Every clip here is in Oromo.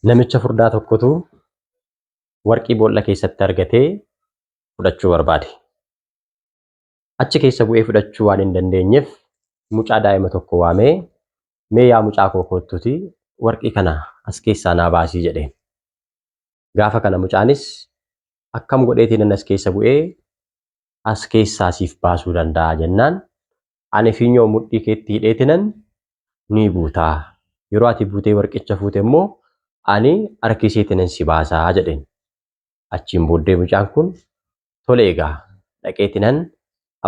Namicha furdaa tokkotu warqii boolla keessatti argatee fudhachuu barbaade. Achi keessa bu'ee fudhachuu waan hin dandeenyeef mucaa daa'ima tokko waamee, mee yaa mucaa koo koottuutii warqii kana as keessaa naa baasii jedheen. Gaafa kana mucaanis akkam godheetiin as keessa bu'ee as keessaa siif baasuu danda'a jennaan, ani finyoo mudhii keetti hidheetinan ni buutaa. Yeroo ati buutee warqicha fuute immoo ani harkiseetinan si baasaa jedheen. Achiin booddee mucaan kun tole egaa dhaqeetinan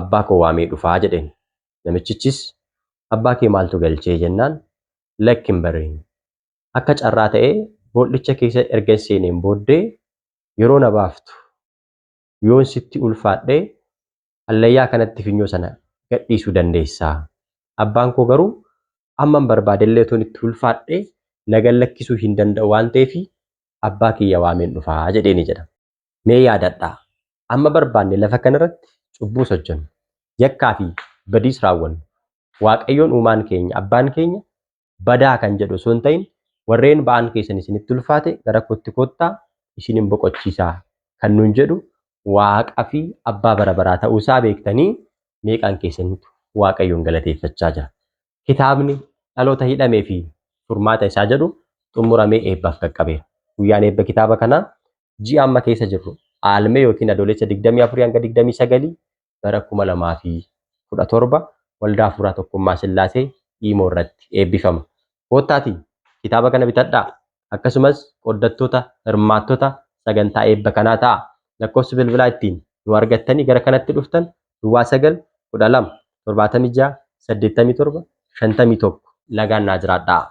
abbaa koo waamee dhufaa jedheen. Namichichis abbaa kee maaltu galchee jennaan, lakki hin bariin. Akka carraa ta'ee bool'icha keessa erga seeneen booddee yeroo na baaftu yoon sitti ulfaadhee hallayyaa kanatti finyoo sana gadhiisuu dandeessaa. Abbaan koo garuu amman barbaadellee otoon itti ulfaadhee na gad lakkisuu hin danda'u waan ta'eef abbaa kiyya waameen dhufaa jedheeni jedha. Mee yaadadhaa, amma barbaanne lafa kanarratti cubbuus hojjennu, yakkaa fi badiis raawwannu, Waaqayyoon uumaan keenya, abbaan keenya badaa kan jedhu osoo hin ta'in, warreen ba'aan keessan isinitti ulfaate gara kootti koottaa isinin boqochiisaa kan nuun jedhu Waaqa fi abbaa bara baraa ta'uusaa beektanii meeqaan keessanitu Waaqayyoon galateeffachaa jira? Kitaabni dhaloota hidhamee fi furmaata isaa jedhu xumuramee eebbaaf qaqqabeera. Guyyaan eebba kitaaba kanaa ji'a amma keessa jirru Aalmee yookiin Adoolessa 24 hanga 29 bara 2017 Waldaa Hafuuraa Tokkummaa Sillaasee Iimoo irratti eebbifama. Koottaatii kitaaba kana bitadhaa. Akkasumas qooddattoota, hirmaattota sagantaa eebba kanaa ta'aa. Lakkoofsi bilbilaa ittiin nu argattanii gara kanatti dhuftan duwwaa 9 12 76 87 51. Nagaan naa jiraadhaa.